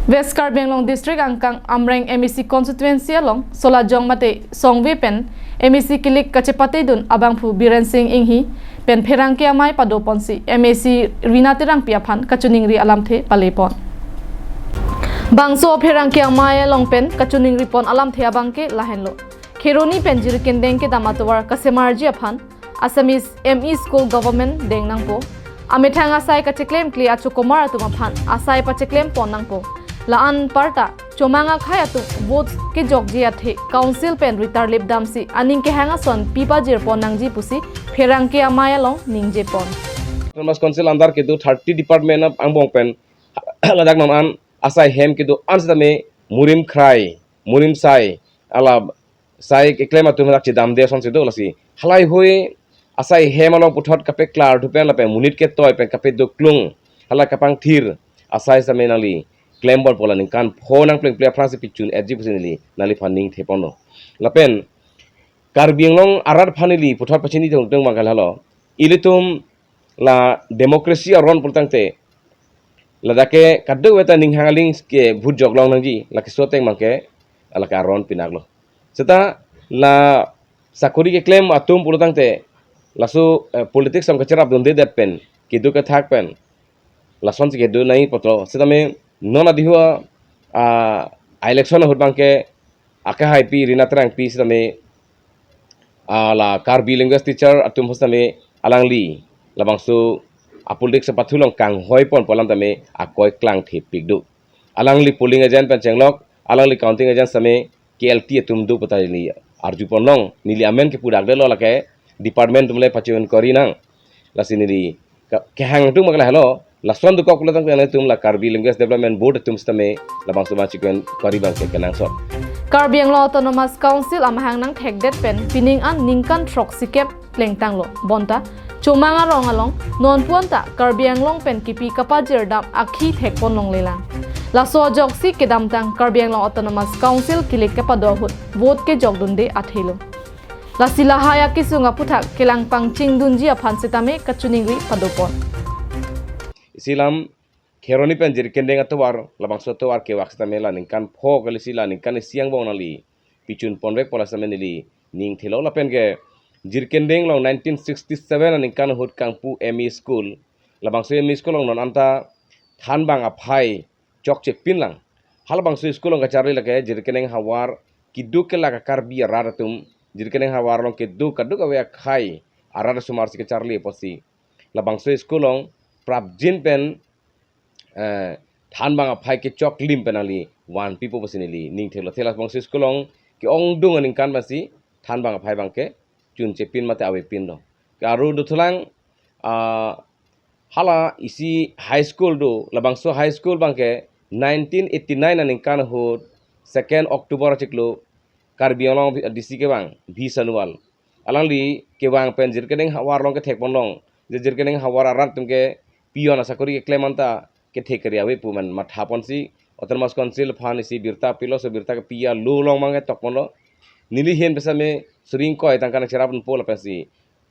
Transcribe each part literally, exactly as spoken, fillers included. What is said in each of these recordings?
West Karbi Anglong District angkang Amreng M A C constituency along Solajong mate Songve pen M A C kilik kachepatedun abangphu Biren Singh Inghi pen pherangke amei padoponsi M A C Rina Terangpi aphan kachiningri alamthe palepon. Bangso pherangke amei along pen kachiningri pon alamthe abangke lahenlo. Kheroni pen Jirikindeng kedam atovar kasemarji aphan Assamese M E school government deng nangpo. Amethang asai kacheklemkle achokomar atum aphan asai pacheklem pon nangpo. La-an parta chomang akhei atum vote kejokji athe council pen ritarlip damsi aning kehang ason pipajir pon nangji pusi pherangke amei along ningje pon. Autonomous Council under kedo thirty department angbong pen ladak nam an asai hem kedo an setame murim khrai, murim sai, ala sai keklem atum hadak chedamde asonsi do lasi. Halahei asai hem along puthot kapeklar thupen lapen monit ketoi pen kapedoklung hala kapangthir asai setame nangli klem ponpo, la ningkan pho nangplengple aphrangsi pichun-etji pusi neli nangliphan ningthe ponlo. Lapen Karbi Anglong arat aphan neli puthot pachini tongtong abangke lahelo. Ilitum la democracy aron pulotangte ladak ke kadokave ta ning hang aling ke vote joklong nangji, la keso ateng abangke lake aron pinaklo. Seta la sakori keklem atum pulotangte laso, eh, politics along kacherapdundedet pen kedo kethak pen lasonsi kedo nangji apotlo. Setame non adiho a, a election ahut abangke akehaipi Rina Terangpi setame, a, la Karbi language teacher atum setame alangli labangso apolitics apathu along kanghoi ponpo alam tame akoi klangthepik do. Alangli polling agent pen chenglok, alangli counting agent setame K L T atum do pu ta neli arju ponlong, neli amen kepu dakdetlo, lake department atum le pache-enkori nang. Lasi neli ke-, kehang atum abangke lahelo, lason dokok pulotangte nangtum la Karbi Language Development Board atum setame labangso ma chikwen kori abangke kenangsot. Karbi Anglong Autonomous Council amahang nangthekdet pen pining an ningkan throksikep plengtanglo. Bonta chomang arong along nonpu anta Karbi Anglong pen kipi kapajir dam akhi thekpon longlelang. Laso ajoksi kedamtang Karbi Anglong Autonomous Council kilik kepado ahut vote kejokdunde athelo. Lasi lahai akesung aphuthak kelang pangchingdunji aphan setame kachiningri padopon. Isi lam Kheroni pen Jirikindeng atovar, labangso atovar kevak setame la ningkan pho kalisi la ningkan isi angbong nangli pichun ponvekpo, la setame neli ningthelo. Lapen ke Jirikindeng along nineteen sixty-seven aningkan ahut kangpu M E school, labangso M E school along non anta thanbang aphai chokchepinlang. Halabangso school along kacharli lake Jirikindeng havar kedo ke lake Karbi arat atum, Jirikindeng havar along kedo kadokave akhei arat asomarsi kacharli apotsi labangso school along prapjin pen, eh, thanbang aphai kechoklim pen nangli vanpipo pusi neli ningthelo. Thela labangso school along ke-ongdung aningkan pensi thanbang aphai abangke chunchepin mate avepinlo. Ke aru dothulang, ah, hala isi high school do, labangso high school abangke nineteen eighty-nine aningkan ahut second October achiklo Karbi Anglong D C kevang V Sanual, alangli kevang pen Jirikindeng havar along kethekponlong, je Jirikindeng havar arat atum ke peon asakori keklem anta kethek keri ave pu man mathaponsi Autonomous Council aphan isi birta pilo, so birta ke pi along abangke tokponlo. Neli ahin pen setame suri ingkoi tangka nangcherapdunpo lapensi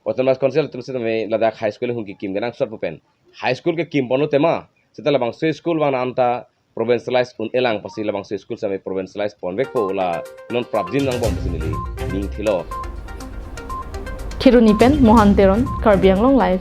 Autonomous Council atum setame ladak high school ahut kekim kenangsot pu pen. High school kekimponlo tema, seta labangso school abang anta provincialize un-elang pusi labangso school setame provincialize ponvekpo, la non prapjin angbong pusi neli ningthelo. Kheroni pen Mohan Teron, Karbi Anglong Live.